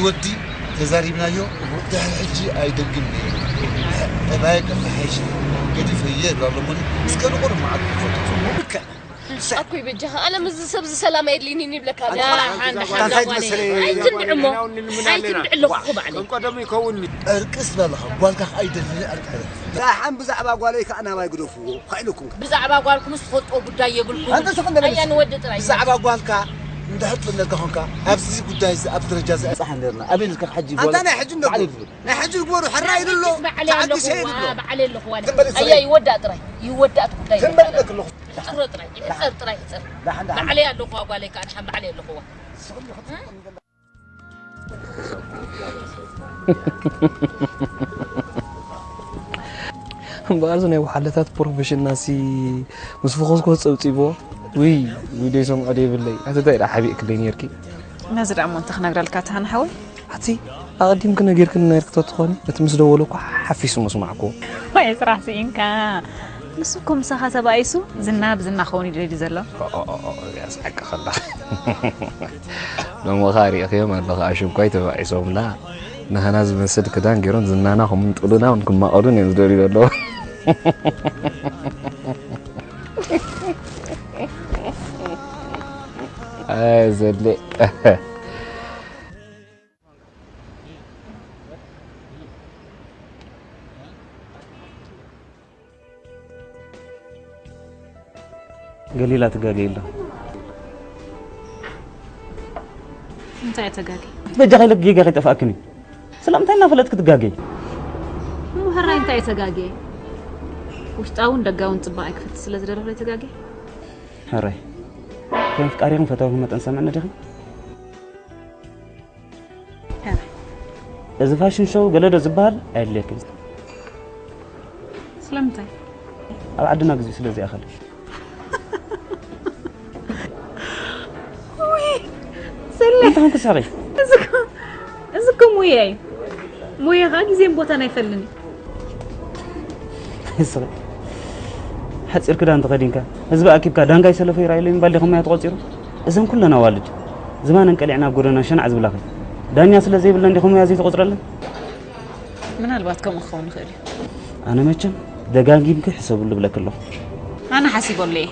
ወዲ ተዛሪብናዮ። ድሕሪ ሕጂ ኣይደግም። ጠባይ ከመሓይሽ ገዲፈ እየ ይብላ ኣለሞኒ። እስከ ንቑር መዓት ክፈቱ። ኣኮይ በጃኻ፣ ኣነ ምስዚ ሰብዚ ሰላም ኣየድልይንን ይብለካ። ኣታ ሓንቲ ሓንቲ ሓንቲ ጓል መሰለይ። ኣይትንድዕሞ። ኣይትንድዕለኹ ባዕለይ። ከም ቀደሙ ይከውን። ዕርቂ ስበለኻ ጓልካ ኣይደልን ዕርቂ በለ። ደሓን ብዛዕባ ጓለይ ከኣ ናባይ ግደፍዎ። ኸኢልኩም። ብዛዕባ ጓልኩምስ ትፈልጥዎ ጉዳይ የብልኩምን። ኣንተ ስኽ እንደ ኣያ ንወዲ ጥራይ። ብዛዕባ ጓልካ እንድሕር ትብለካ ኾንካ፣ ኣብዚ ጉዳይ እዚ፣ ኣብዚ ደረጃ እዚ ኣይበጻሕን ነርና። ኣበይ ኢልካ ሕጂ ኣንታ ጓል ናይ ሕጂ እንደርኩ። ባዕለይ ትብል። ናይ ሕጂ ግበሩ፣ ሕራይ ኢሉ ኣሎ፣ ባዕለይ ተዓጊሰ ኣለኹዋ፣ ኢሉ ኣሎ። ባዕለይ ኣለኹዋ። ትም በል ኣያ ይወዳእ ጥራይ፣ ይወዳእ እቲ ጉዳይ ትም በል ይወዳእ። ኣለኹ። ትሕሮ ጥራይ፣ ይሕጸር ጥራይ፣ ይሕጸር። ደሓን፣ ደሓን። ባዕለይ ኣለኹዋ፣ ጓለይ ከኣ ደሓን ባዕለይ ኣለኹዋ። እምበኣር፣ እዚ ናይ ወሓለታት ፕሮፌሽንና ሲ ምስ ፈኾስኮስ ጸብጺብዎ። ውይ፣ ውይ፣ ደይ ሰምዖ ደይብለይ። ኣቲ እንታይ ደኣ ሓቢእክለይ ኔርኪ? ነዚ ደኣ እሞ እንተ ክነግረልካ፣ ተሃና ሓወይ። ኣቲ ኣቐዲምኪ ነጊርክኒ ነይርኪ ተትኾኒ፣ እቲ ምስ ደወለ እኮ ሓፊሱ ምስማዕኩ። ወይ ስራሕ ስኢንካ። ንሱ እኮ ምሳኻ ተባኢሱ፣ ዝና ብዝና ክኸውን እዩ ደልዩ ዘሎ። ኦ፣ ኦ፣ ኦ፣ ኦ፣ እዚኣስ ሓቂ ከላ። ሎሚ ኸኣ ሪእኽዮም ኣለኻ፣ ኣሽንኳይ ተባኢሶምላ። ንህና ዝመስል ክዳን ገይሮም ዝናና ክምንጥሉና እውን ክማቐሉን እዮም ዝደልዩ ዘለዉ። ኣይ ዘሌ። ገሊላ ትጋገይ ኣሎ። እንታይ ተጋገ? በጃኻ ኢለኪ ጌጋ ከይጠፍኣክን እዩ። ስለምንታይ እናፈለጥኪ ትጋገይ? እሞ ሕራይ እንታይ ተጋገ? ውሽጣውን ደጋውን ጽባቐ ክፍቲ ስለ ዝደለኹ ተጋገ? ሕራይ፣ ከም ፍቃሪኽን ፈታዊኽን መጠን ሰምዕኒ ዲኺ? ሕራይ። እዚ ፋሽን ሾው ገለዶ ዝበሃል ኣየድልየክን። ስለምንታይ? ኣብ ዓድና ግዜኡ ስለ ዘይኣኸለ። ውይ፣ ሰለ። እንታይ ኾንኩ ሳቂ? እዚ እኮ፣ እዚ እኮ ሙያ እዩ። ሙያ ኸኣ ግዜን ቦታን ኣይፈልን እዩ። ስቂ። ሓጺር ክዳን ተኸዲንካ፣ ህዝቢ ኣኪብካ፣ ዳንጋ ይሰለፎ ይርኣየሉ እዩ ምባል ዲኹም እያ ተቖጺሩ? እዘን ኩለን ኣዋልድ፣ ዝባነን ቀሊዕን ኣብ ጎደና ሸናዕ ዝብላኺ፣ ዳኛ ስለ ዘይብለን ዲኹም እያ ዘይተቖጽረለን? ምናልባት ከምኡ ክኸውን ይኽእል እዩ። ኣነ መቸም ደጋጊምኪ ሕሰብሉ እብለኪ ኣለኹ። ኣነ ሓሲበሉ እየ።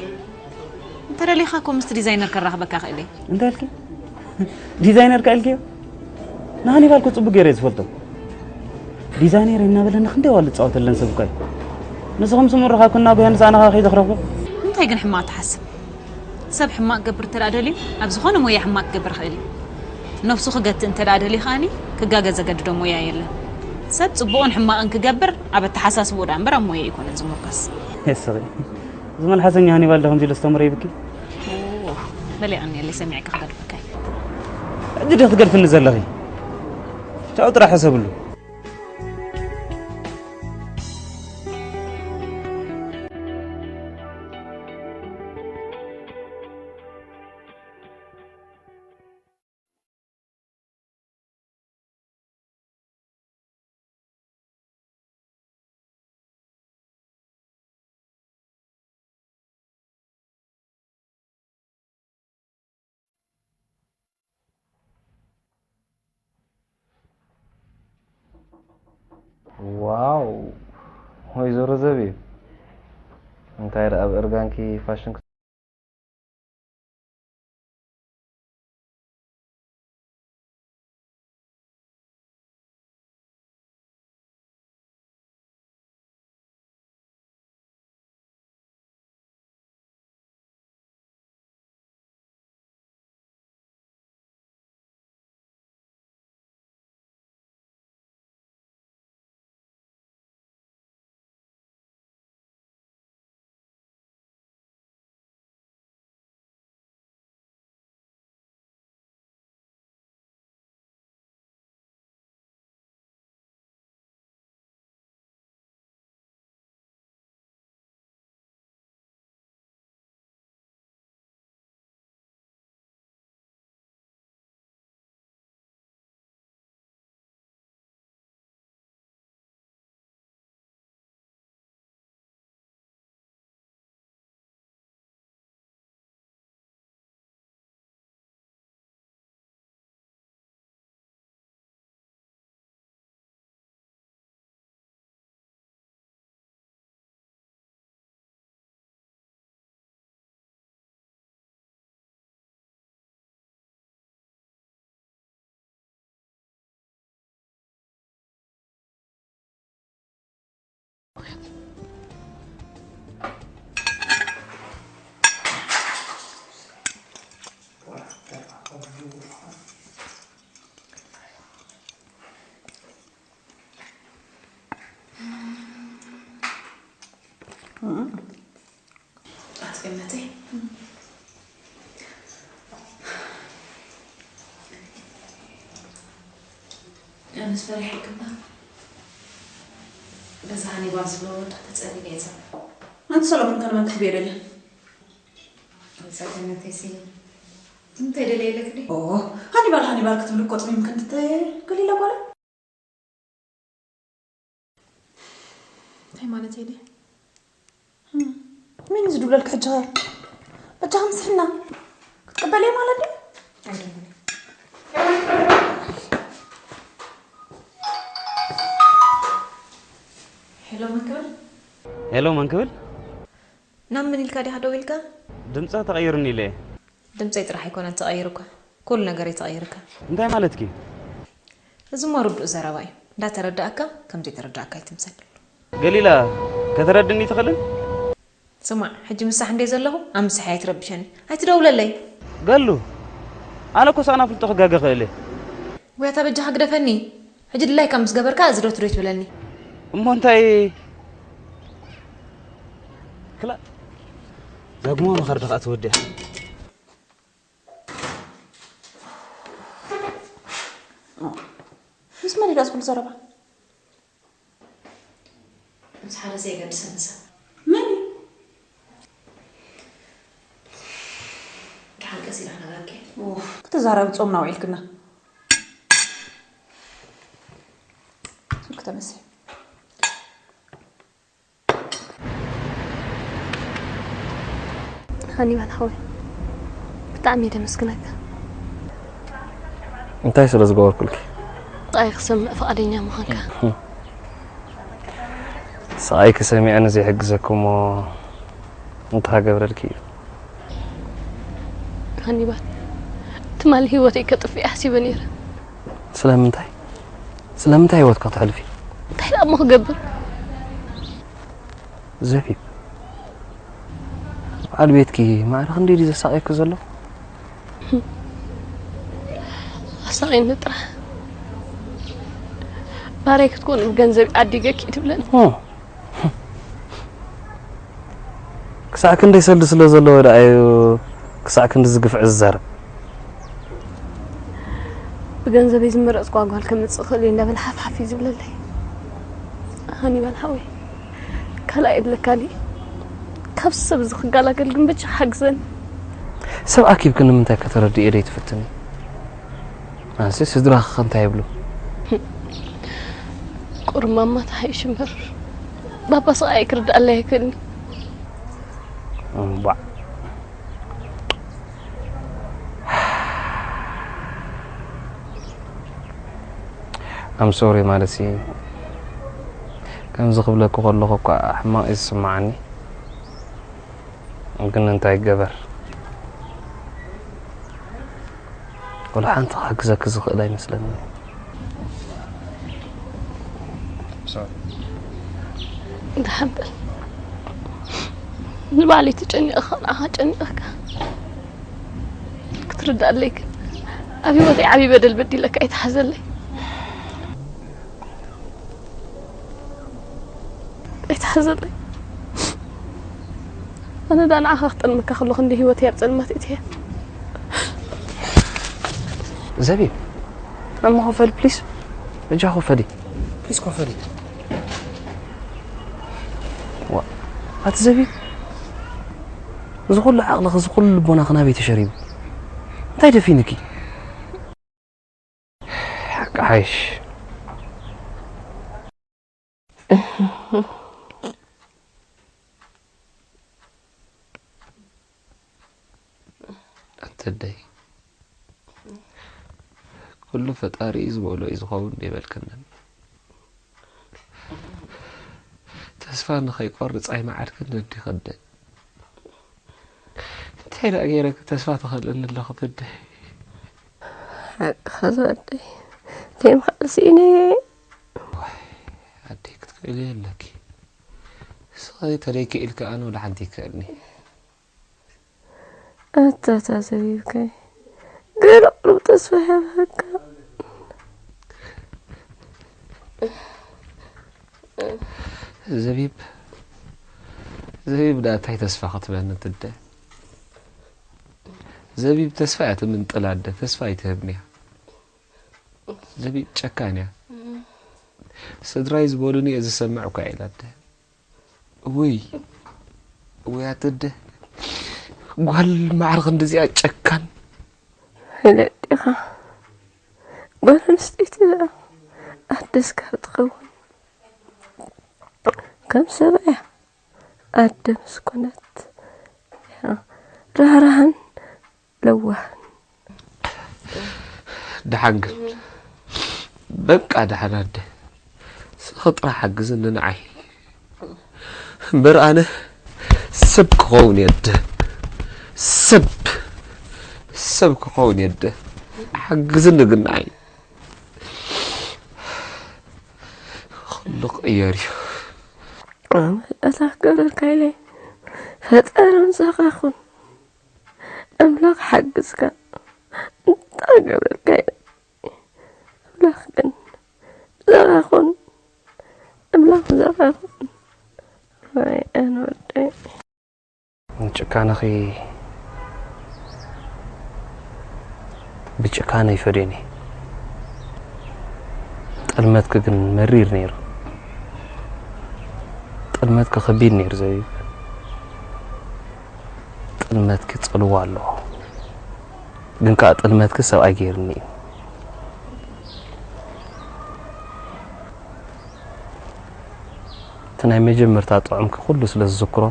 እንተ ደሊኻ እኮ ምስቲ ዲዛይነር ከራኽበካ እኽእል እየ። እንታይ ኢልኪ? ዲዛይነር ከ ኢልኪዮ? ንሃኒባል እኮ ጽቡቅ ገይረ እየ ዝፈልጦ። ዲዛይነር እናበለኒ ክንደይ ዋል ዝጻወተለን ሰብ እኮ እዩ። ንስኹም ስሙ ረኻብኩና ጉያ ንዛዕናኻ ከይዘኽረኹ። እንታይ ግን ሕማቕ ትሓስብ? ሰብ ሕማቕ ክገብር እንተ ደኣ ደልዩ፣ ኣብ ዝኾነ ሞያ ሕማቕ ክገብር ይኽእል እዩ። ነብሱ ክገትእ እንተ ደኣ ደልዩ ከኣኒ፣ ክጋገ ዘገድዶ ሞያ የለን። ሰብ ጽቡቕን ሕማቕን ክገብር ኣብ ኣተሓሳስብኡ ደኣ እምበር ኣብ ሞያ ኣይኮነን ዝምርኮስ። የስኺ። እዚ መልሓሰኛ ሃኒባል ዶ ከምዚ ኢሉ ኣስተምሮ ይብኪ? ኦ፣ በሊቕኒ የለይ ሰሚዐ ክኽገድፈካ እዩ። ሕጂ ዶ ክትገድፍኒ ዘለኺ? ቻው ጥራሕ ሕሰብሉ። ዋው፣ ወይዘሮ ዘቢብ፣ እንታይ ደኣ ኣብ እርጋንኪ ፋሽን ክት- ኣትገመተይ። ኣነስ ፈሪሐክና። በዛ ሃኒባል ዝብሎ ወዳ ተጸሊለ እየ ዘሎ። ኣንቲ ሰሎሞን ከ ንመን ክህብ እየ ደልየ? ኣንጻገነተይ ሲ እንታይ ደልየ ኢለክዲ? ኦ፣ ሃኒባል ሃኒባል ክትብል እኮ ጽሚምክን ትተ-፣ ገሊላ ጓል። እንታይ ማለት እየ? መን እዩ ዝድውለልካ ሕጂ ኸ? በጃኻ ምስሕና ክትቅበል እየ ማለት ድዩ? ኣይደልን። ሄሎ፣ መን ክብል? ሄሎ፣ መን ክብል? ናብ መን ኢልካ ዲኻ ደው ኢልካ? ድምጻ ተቐይሩኒ ኢለ እየ። ድምጸይ ጥራሕ ኣይኮነን ተቐይሩ እኳ፣ ኩሉ ነገረይ ተቐይርካ። እንታይ ማለትኪ? እዚ እሞ ርዱእ ዘረባ እዩ። እንዳተረዳእካ ከም ዘይተረዳእካ ኣይትምሰል። ገሊላ፣ ከተረድኒ ትኽእልን? ስማዕ፣ ሕጂ ምሳሕ እንደ ዘለኹ ኣብ ምሳሕ ኣይትረብሸኒ። ኣይትደውለለይ። ገሉ፣ ኣነ እኮ ሳና ፍልጦ ክጋገ ክእል እየ። ወይ ኣታ በጃኻ ግደፈኒ። ሕጂ ድላይካ ምስ ገበርካ እዚ ዶ ትሪት ብለኒ። እሞ እንታይ? ክላ፣ ዛጉማ መኸር ደኻ ትወድያ። ምስ መን ኢዳ ዝኹሉ ዘረባ? ምስ ሓደ ዘይገድሰኒ ሰብ። መን እዩ? ደሓን ቀስ ኢላ ክነግረኪ። ኡፍ፣ ክትዛረቢ ጾምና ውዒልክና። ስልኪ ተመሲ። ሃኒባል ሓወይ፣ ብጣዕሚ እየ ደመስግነካ። እንታይ ስለ ዝገበርኩልኪ? ስቓይ ክሰምዕ ፍቓደኛ ምዃንካ። ስቓይኪ ሰሚዐ ንዘይሕግዘኪ እሞ እንታይ ክገብረልኪ እዩ? ሃኒባል፣ ትማሊ ህይወተይ ከጥፍእ ሓሲበ ነይረ። ስለምንታይ? ስለምንታይ ህይወትካ ተሕልፊ? እንታይ ደኣ እሞ ክገብር? ዘቢብ፣ በዓል ቤትኪ ማዕረ ክንደይ ድዩ ዘሳቕየኪ ዘሎ? ኣሳቒኒ ጥራሕ። ባርያይ ክትኮን ብገንዘብ ዓዲገኪ ትብለኒ። ኦ። ክሳዕ ክንደይ ሰልዲ ስለ ዘለዎ ደኣ እዩ ክሳዕ ክንዲ ዝግፍዒ ዝዛረብ። ብገንዘበይ ዝመረጽኳ ጓል ከምጽእ እኽእል እየ እንዳበለ ሓፍ ሓፍ እዩ ዝብለለይ። ሃኒባል ሓወይ፣ ካልእ የብለካን እዩ። ካብ ሰብ እዚ ክገላገል ግን በጃኻ ሓግዘኒ። ሰብ ኣኪብኪ ንምንታይ ከተረድእዮ ደይትፍትኒ? ኣንሲ ስድራኺ ከ እንታይ ይብሉ? ቁሩብ ማማ ተሓይሽ እምበር፣ ባባ ስቓይ ክርድኣለይ ኣይክእልን። እምቧዕ። I'm sorry ማለት ሲ፣ ከምዚ ክብለኪ ከለኹ እኳ ሕማቕ እዩ ዝስምዓኒ። ግን እንታይ ይገበር? ወላ ሓንቲ ክሕግዘኪ ዝኽእል ኣይመስለንን። ሶሪ። ደሓን በል። ንባዕለይ ተጨኒቐ ንዓኻ ጨኒቐካ ክትርዳእለይ ግን ኣብ ህይወተይ ዓብዪ በደል በዲለካ ኣይትሓዘለይ። ኣይትሓዘለይ። ኣነ ደኣ ንዓኻ ክጠልመካ ከለኹ እንዲ ህይወተይ ኣብ ጸልማት እትየ። ዘቢብ፣ እሞ ክፈል ፕሊስ። በጃ ክፈሊ። ፕሊስ ክፈሊ። ዋ፣ ኣቲ ዘቢብ፣ እዚ ኩሉ ዓቕልኺ፣ እዚ ኩሉ ልቦናኺ ናበይ ተሸሪቡ? እንታይ ደፊንኪ? ሓቂ ሓይሽ። ኣቲ ኣደይ፣ ኩሉ ፈጣሪ እዩ ዝበሎ እዩ ዝኸውን ዶ ይበልክንን? ተስፋ ንኸይቆርጽ ኣይመዓድክን ነዲኺ ኣደ። እንታይ ደኣ ገይረኪ ተስፋ ትኸልእኒ ኣለኹ ኣደይ? ሓቅኻ ዝወደይ፣ ዘይምኽኣል ስኢነዮ። ዋይ፣ ኣደይ ክትክእሊ ኣለኪ። ንስኺ ተደይክኢልኪ ኣነ ወላ ሓንቲ ይክእልኒ። ኣታ እታ ዘቢብካይ፣ ገለ ቁሩብ ተስፋ ይሃብካ። ዘቢብ፣ ዘቢብ ደኣ እንታይ ተስፋ ክትበኒ ትደ? ዘቢብ ተስፋ እያ ትምንጥል ኣደ፣ ተስፋ ኣይትህብን እያ። ዘቢብ ጨካን እያ። ስድራይ ዝበሉኒ እየ ዝሰምዕ እኳ ኢላ ኣደ። ውይ፣ ውይ ኣትደ። ጓል ማዕረ ክንድዚኣ ጨካን። ፍለጥ ዲኻ? ጓል ኣንስተይቲ ደኣ ኣደስ ካብ ትኸውን ከም ሰብኣያ ኣደ ምስ ኮነት እያ ራህራህን ለዋህን። ደሓን ግን በቃ ደሓን ኣደ። ስኺ ጥራሕ ሓግዝኒ ንዓይ። እምበር ኣነ ሰብ ክኸውን እየ ኣደ። ሰብ፣ ሰብ ክኸውን እየ ኣደ። ሓግዝኒ ግን ንዓይ። ኩሉ ክቕየር እዩ። ኣምላኽ ገብረልካ ኢለ ፈጣሪ ምሳኻ ኩን። ኣምላኽ ሓግዝካ። እንታይ ገብረልካ ኢለ ኣምላኽ ግን ምሳኻ ኩን። ኣምላኽ ምሳኻ ኩን። ወይ ኣነ ወደይ። ጭካነኺ ብጭካነ ይፈድዮን እየ። ጥልመትኪ ግን መሪር ነይሩ። ጥልመትኪ ከቢድ ነይሩ ዘቢብ። ጥልመትኪ ጽልዋ ኣለዎ። ግን ከኣ ጥልመትኪ ሰብኣይ ገይሩኒ እዩ። እቲ ናይ መጀመርታ ጥዑምኪ ኩሉ ስለ ዝዝክሮ፣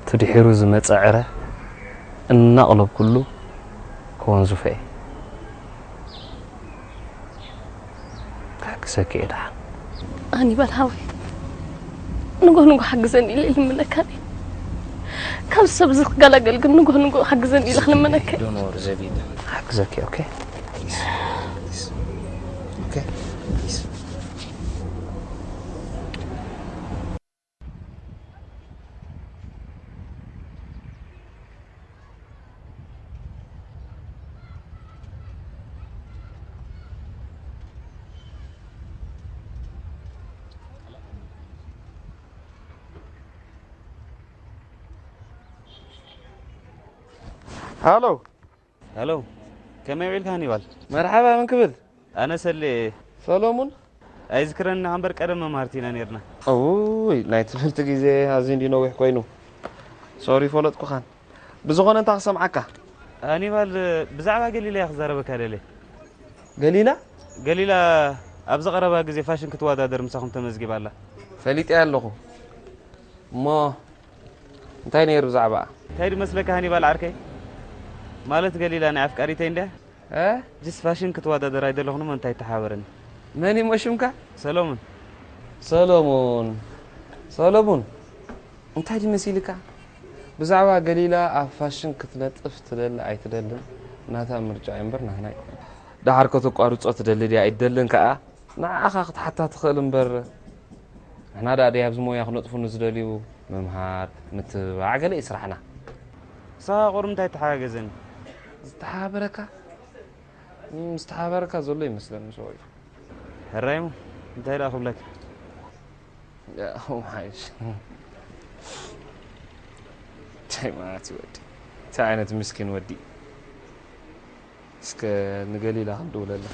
እቲ ድሒሩ ዝመጸ ዕረ እናቕለብኩሉ ክወንዝፎ እየ። ክሕግዘኪ እየ ደሓን። ሃኒባል ሓወይ፣ ንጎ ንጎ ሓግዘኒ ኢለ ልምነካ እየ። ካብ ሰብ እዚ ክገላገል ግን ንጎ ንጎ ሓግዘኒ ኢለ ክልምነካ እየ። Don't worry ዘቢብ። ክሕግዘኪ እየ፣ ኦኬ? Please, please። ኦኬ? Please። ሃሎ። ሃሎ፣ ከመይ ውዒልካ ሃኒባል? መርሓባ፣ መን ክብል? ኣነ ሰሌ። ሰሎሙን? ኣይዝክረኒ ኢኻ እምበር ቀደም መማህርቲ ኢና ነይርና። እውይ፣ ናይ ትምህርቲ ግዜ ኣዝዩ እንድዩ ነዊሕ ኮይኑ። ሶሪ፣ ፈለጥኩኻን። ብዝኾነ እንታይ ክሰምዓካ? ሃኒባል፣ ብዛዕባ ገሊላ እየ ክዛረበካ ደልየ። ገሊላ? ገሊላ ኣብዚ ቀረባ ግዜ ፋሽን ክትወዳደር ምሳኹም ተመዝጊባ ኣላ። ፈሊጠያ ኣለኹ። እሞ እንታይ ነይሩ ብዛዕባኣ? እንታይ ድመስለካ ሃኒባል ዓርከይ? ማለት ገሊላ ናይ ኣፍቃሪተይ እንድያ። እ? ጅስ ፋሽን ክትወዳደር ኣይደለኹን እሞ እንታይ ተሓባበረኒ። መን እዩ እሞ ሽምካ? ሰሎሙን። ሰሎሙን። ሰሎሙን። እንታይ ድመሲልካ? ብዛዕባ ገሊላ ኣብ ፋሽን ክትነጥፍ ትደሊ ኣይትደልን ናታ ምርጫ እዩ እምበር ናህና ኣይኮነን። ደሓር ከተቋርጾ ትደሊ ድያ ኣይትደልን ከኣ ንዓኻ ክትሓታ ትኽእል እምበር፣ ንሕና ደኣ ደይ ኣብዚ ሞያ ክነጥፉ ንዝደልዩ ምምሃር፣ ምትብባዕ ገለ እዩ ስራሕና። ንስኻ ቁሩብ እንታይ ተሓጋገዘኒ? ዝተሓባበረካ? እም፣ ዝተሓባበረካ ዘሎ ይመስለኒ ሰብኣይ። ሕራይ እሞ እንታይ ደኣ ክብለካ? ያ፣ እዋይ። እንታይ ማለት እዩ ወዲ? እንታይ ዓይነት ምስኪን ወዲ? እስከ ንገሊላ ክንድውለላ።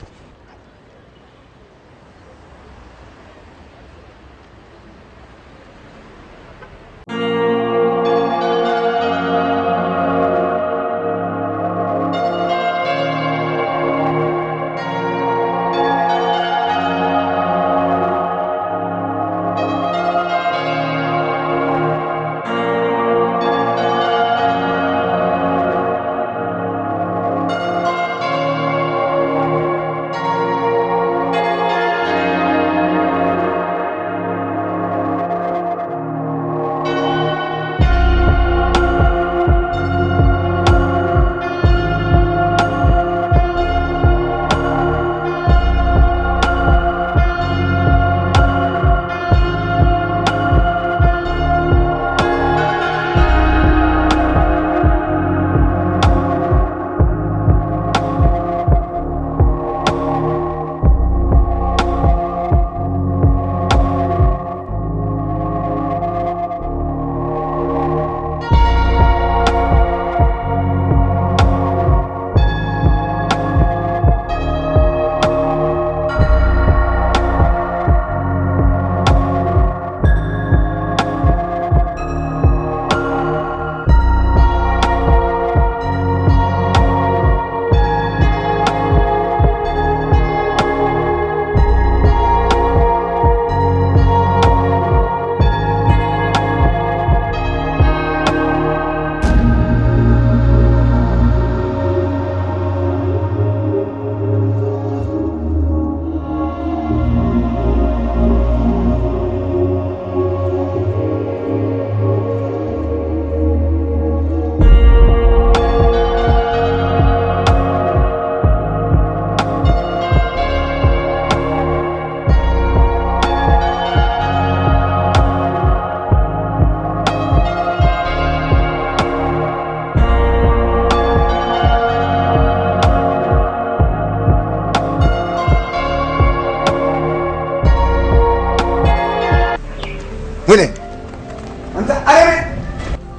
ኣንተ ኣረመ፣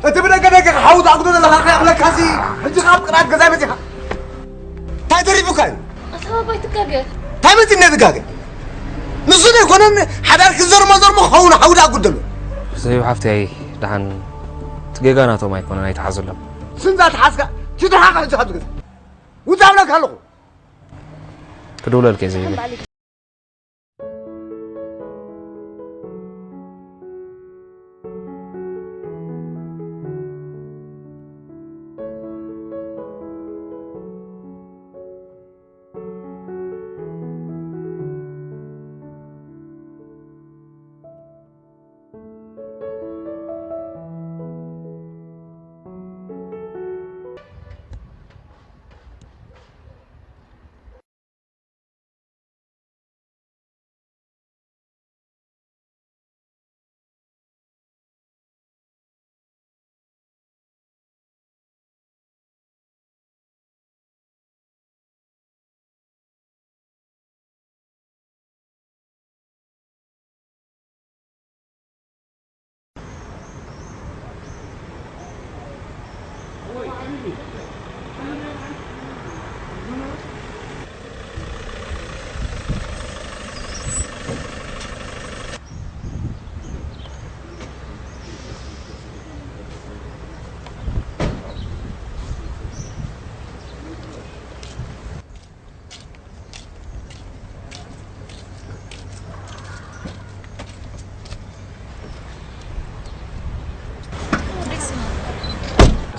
እቲ ብደገ ደገ ሓዊ ትኣጉዶ ዘለኻ ከይኣኽለካሲ፣ ሕጂ ካብ ቅርኣት ገዛይ መጺኻ። እንታይ ተሪፉካ እዩ? ኣታ ባባ ኣይትጋገ። እንታይ መጺእና ትጋገ? ንሱ ዘይኮነን ሓዳር ክዘርሞ ዘርሞ ክኸውን ሓዊ ትኣጉድ ዘሎ። ዘይብ ሓፍተይ፣ ደሓን እቲ ጌጋ ናቶም ኣይኮነን፣ ኣይትሓዘሎም። ስንዛ ተሓዝካ፣ ትትሓቕ ሕጂ ካብዚ ገዛ። ውጻእ እብለካ ኣለኹ። ክድውለልከ ዘይብ።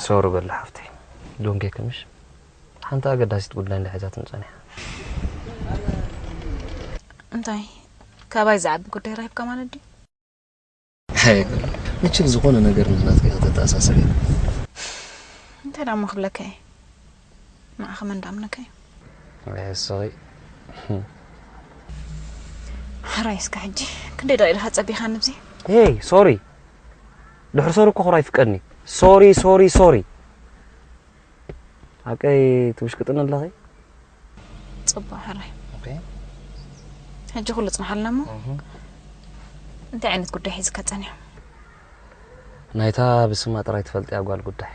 ሶሪ በሊ ሓፍተይ፣ ዶንጌ ክምሽ ሓንቲ ኣገዳሲት ጉዳይ እንዳ ሒዛትኒ ጸኒሓ። እንታይ? ካባይ ዝዓቢ ጉዳይ ረኺብካ ማለት ድዩ? ኣይኮነ። መቸም ዝኾነ ነገር ምስ ናትኪ ከተተኣሳስር እየ። እንታይ ደኣ እሞ ክብለካ እየ? ንዓኻ መን ደኣ ኣምነካ እዩ? ኣይ፣ ሕሰኺ። ሕራይ እስከ ሕጂ ክንደይ ደቂቕ ኢኻ ጸቢኻኒ ኣብዚ? ሄይ፣ ሶሪ። ድሕሪ ሶሪ እኮ ኹራ ይፍቀድኒ። ሶሪ፣ ሶሪ፣ ሶሪ። ሓቀይ ትብሽቅጥኒ ኣለኺ? ጽቡቕ ሕራይ። ኦኬ። ሕጂ ኩሉ ጽንሓልና እሞ፣ እህ። እንታይ ዓይነት ጉዳይ ሒዝካ ጸኒሑ? ናይታ ብስማ ጥራይ ትፈልጥያ ጓል ጉዳይ።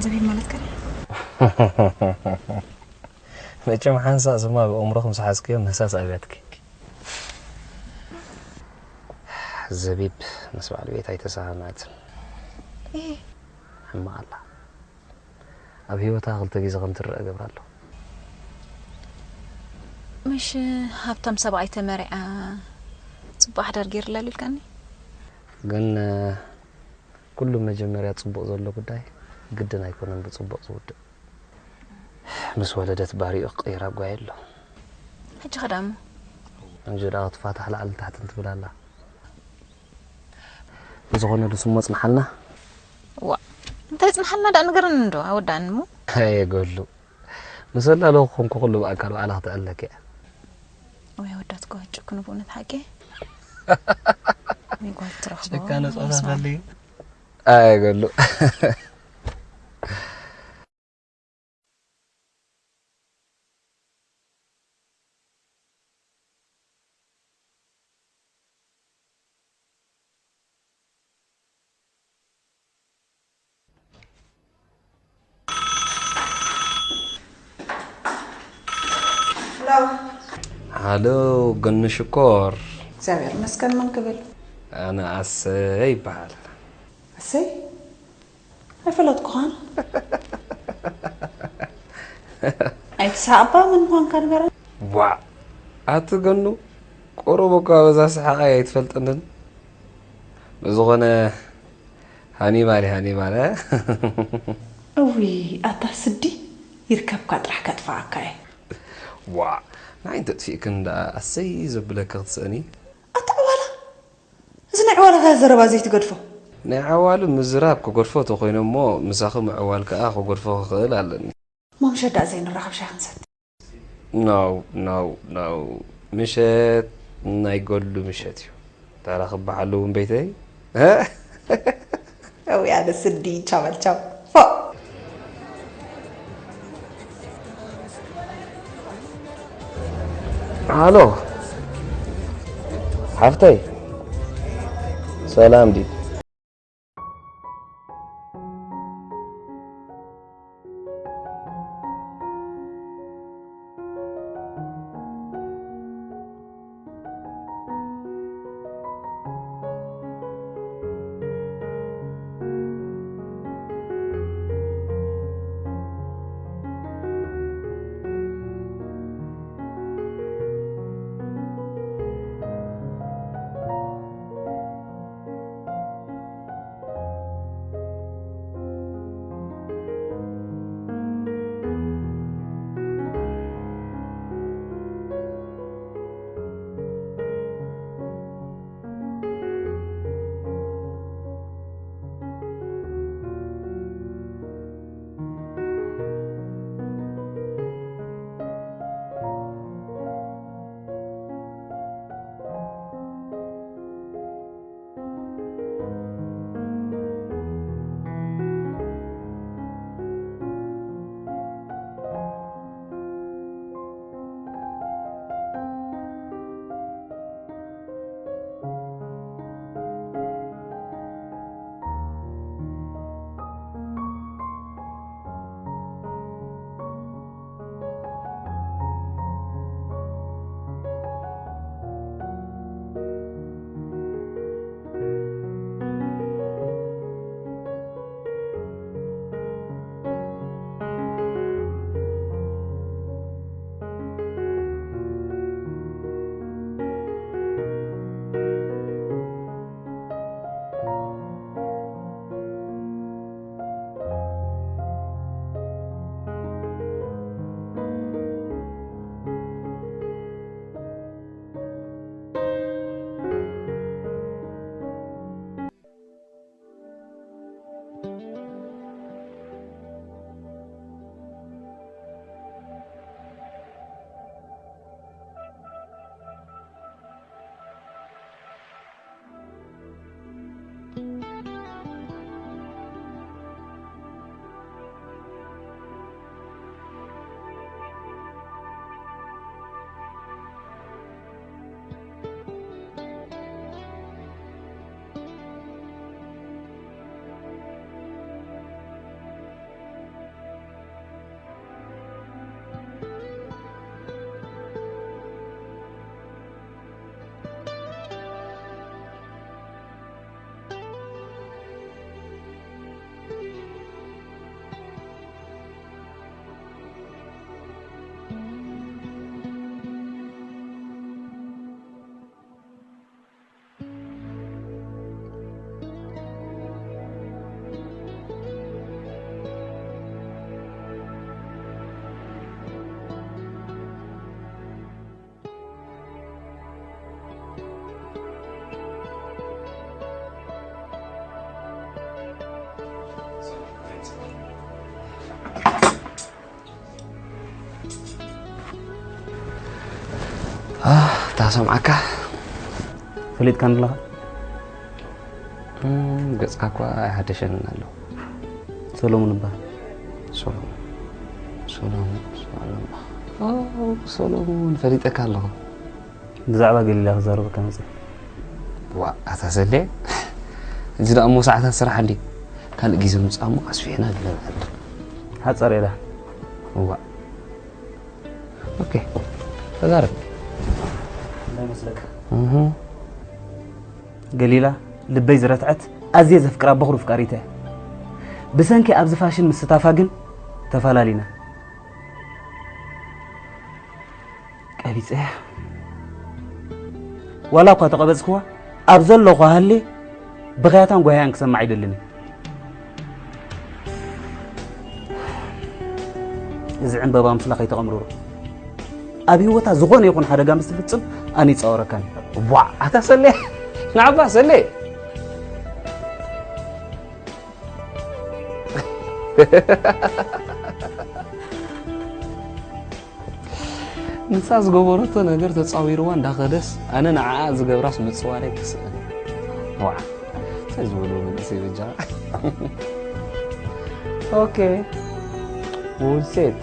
ዘቢብ ማለት ከ? መቸም ሓንሳእ ስማ ብኣእምሮኺ ምስ ሓዝክዮ ምህሳስ ኣብያትኪ። ዘቢብ ምስ በዓል ቤት ኣይተሰማማዕትን። እህ። ሕማቕ ኣላ። ኣብ ህይወታ ክልተ ግዜ ከም ትረአ እገብራ ኣለኹ። ምሽ ሃብታም ሰብኣይ ተመሪዓ ጽቡቕ ሓዳር ገይርላ ኢልካኒ? ግን፣ እ፣ ኩሉ መጀመርያ ጽቡቕ ዘሎ ጉዳይ ግድን ኣይኮነን ብጽቡቕ ዝውድእ። ምስ ወለደት ባሪኡ ክቕይራ ጓየ ኣሎ። ሕጂ ከ ደኣ እሞ? እንጂ ደኣ ክትፋታሕ ላዕሊ ታሕቲ እንትብል ኣላ። ብዝኾነ ንሱ እሞ ጽንሓልና። ዋ፣ እንታይ ጽንሓልና ደኣ ንገረኒ እንዶ፣ ኣወዳእኒ እሞ። ኣየ ገሉ። ምስ ኣላለኹ ኮንኩ ኩሉ ብኣካል ባዕላ ክትዕለኪ እያ። ወይ ኣወዳት ጓ ጭክኑ ብእውነት ሓቂ። ወይ ጓል ትረኽቦ። ጭካነ ጾታ ይስማዕ። ተልዩ። ኣየ ገሉ። ሄሎ። ሃሎ፣ ገኑ ሽኮር። እግዚኣብሔር ይመስገን፣ መን ክብል? ኣነ ኣሰይ ይበሃል። ኣሰይ? ኣይፈለጥኩኻን። ኣይትስሓቕባ፣ መን ምዃንካ ንገረኒ። ዋእ፣ ኣቲ ገኑ፣ ቁሩብ እኳ በዛ ሰሓቓይ ኣይትፈልጥንን። ብዝኾነ፣ ሃኒባል፣ ሃኒባል፣ እ? እውይ፣ ኣታ ስዲ፣ ይርከብካ ጥራሕ ከጥፍኣካ እየ። ዋእ፣ ንዓይ እንተጥፊእክን ደኣ ኣሰይ ዘብለኪ ክትስእኒ። ኣታ ዕዋላ፣ እዚ ናይ ዕዋላታት ዘረባ ዘይትገድፎ። ናይ ዓዋሉ ምዝራብ ክገድፎ ተኾይነ እሞ፣ ምሳኺ ምዕዋል ከኣ ክገድፎ ክኽእል ኣለኒ። እሞ ምሸት ደኣ ዘይንራኸብ ሻሂ ክንሰቲ። No, no, no። ምሸት ናይ ገሉ ምሸት እዩ። ተራኽብ በሓሉ እውን ቤተይ። እ? እውይ፣ ኣነ ስዲ፣ ቻው በል ቻው። ፎእ። ሃሎ። ሓፍተይ። ሰላም ዲድ። ኣህ፣ እታ ሰምዓካ። ፈሊጥካኒ ኣለኻ? እም፣ ገጽካ እኳ ኣይሓደሸንን ኣሎ። ሰሎሙን እባ። ሰሎሙን። ሰሎሙን፣ ሰሎሙን። ኦ፣ ሰሎሙን፣ ፈሊጠካ ኣለኹ። ብዛዕባ ገሊላ ክዛረበካ መጽእ። ዋ፣ ኣታ ሰሌ። እዚ ደኣ እሞ ሰዓታት ስራሕ እንዲ። ካልእ ግዜ ምጻእ እሞ ኣስፊሕና ገለ ንፈልጥ። ሓጻር እያ ደኣ። እዋ። ኦኬ። ተዛረብ። እንታይ መስለካ? እህ። ገሊላ ልበይ ዝረትዐት ኣዝየ ዘፍቅራ በኹሪ ፍቃሪተ እያ። ብሰንኪ ኣብዚ ፋሽን ምስታፋ ግን ተፋላሊና። ቀቢጸያ። ዋላ እኳ ተቐበጽክዋ፣ ኣብ ዘለኹ ሃልየ ብኽያታን ጓህያን ክሰምዓ ኣይደልን እየ። እዚ ዕምበባ ምስላ ከይተቐምርሮ። ኣብ ህይወታ ዝኾነ ይኹን ሓደጋ ምስ ትፍጽም ኣነ ይጻወረካን። ዋ፣ ኣታ ሰሌ፣ ንዓባ ሰሌ። ንሳ ዝገበረቶ ነገር ተጻዊርዋ እንዳኸደስ፣ ኣነ ንዓኣ ዝገብራስ ምጽዋረይ ክስእን። ዋ፣ እንታይ ዝበሉ መንእሰይ በጃ። ኦኬ። ውልሴት።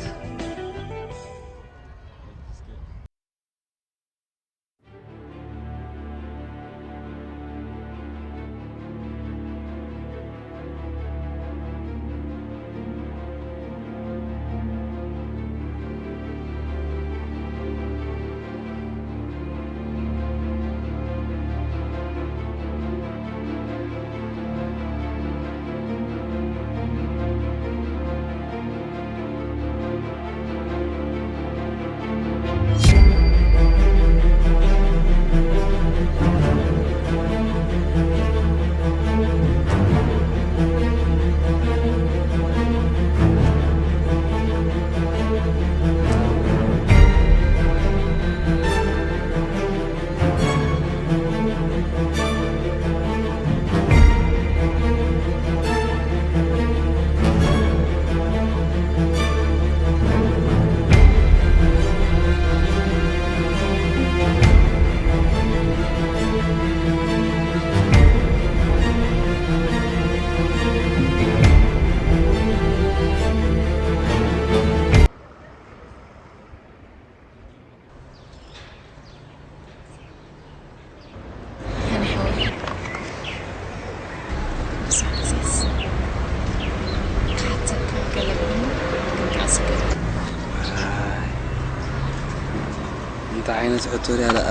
እንታይ ዓይነት ሕቶ ድያ ደኣ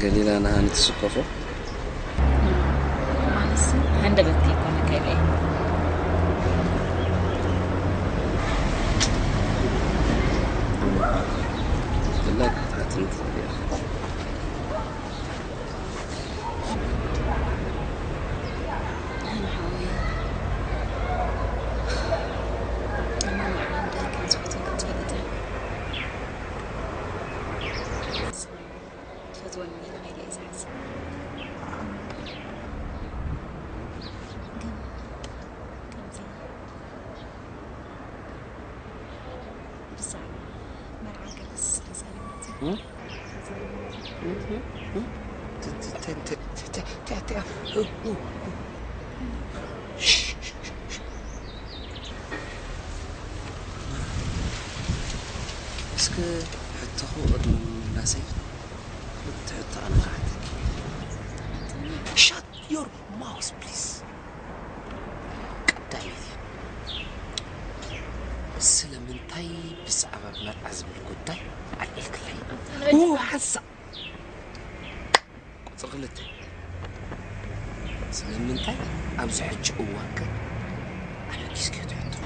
ገሊላ ንሃኒ ትስከፎ? ማለትሲ ሃንደበት ከይኮነ ከልአ። ብላክ ክትሓትን ትኽእል ኢኻ። ኣነ ሓወይ፣ ኣነ ንዓለም ዳርጋ ዝፈትወካ ትፈልጥ ኢኻ። ትፈትወኒ ኢልካ ኢለ እየ ዝሓስብ። ግን ከምዚ ብዛዕባ መርዓ ገለስ ተዛሪብና እስኪ ሕቶኹ ቅድሚ ምምላሰይ ክልተ ሕቶ ኣነ ክሓተኪ። Shut your mouth please። ቀዳመይቲ፣ ስለምንታይ ብዛዕባ መርዓ ዝብል ጉዳይ ኣልዒልክለይ? ኡ፣ ሓንሳእ። ቁጽሪ ክልተ፣ ስለምንታይ ኣብዚ ሕጂ እዋን ከ ኣበጊስክዮ ትሕቶ?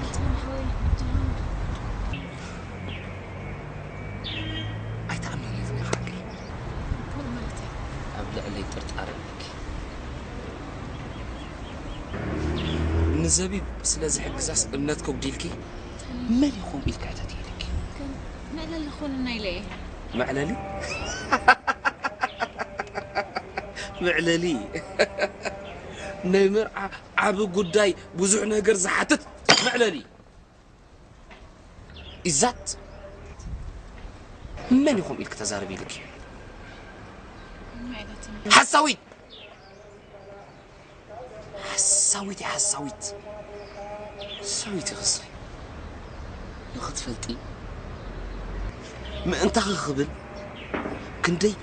ኣይትኣምንኒ ኢኻ ሓቀይ። ኣብ ልዕለይ ጥርጣረ ኣለኪ። ንዘቢብ ስለ ዝሕግዛስ እምነት ከጉዲልኪ መን ኢኹም ኢልኪ ሕተት ኢልኪ። መዕለሊ ኾንና ኢለ እየ። መዕለሊ? መዕለሊ? ናይ መርዓ ዓቢ ጉዳይ ብዙሕ ነገር ዝሓትት መዕለሊ። ኢዛት መን ኢኹም ኢልኪ ተዛረቢ ኢልኪ። ሓሳዊት! ሓሳዊት እያ፣ ሓሳዊት። ሓሳዊት ኢኺ እስኺ። ንኽትፈልጢ ምእንታኺ ክብል ክንደይ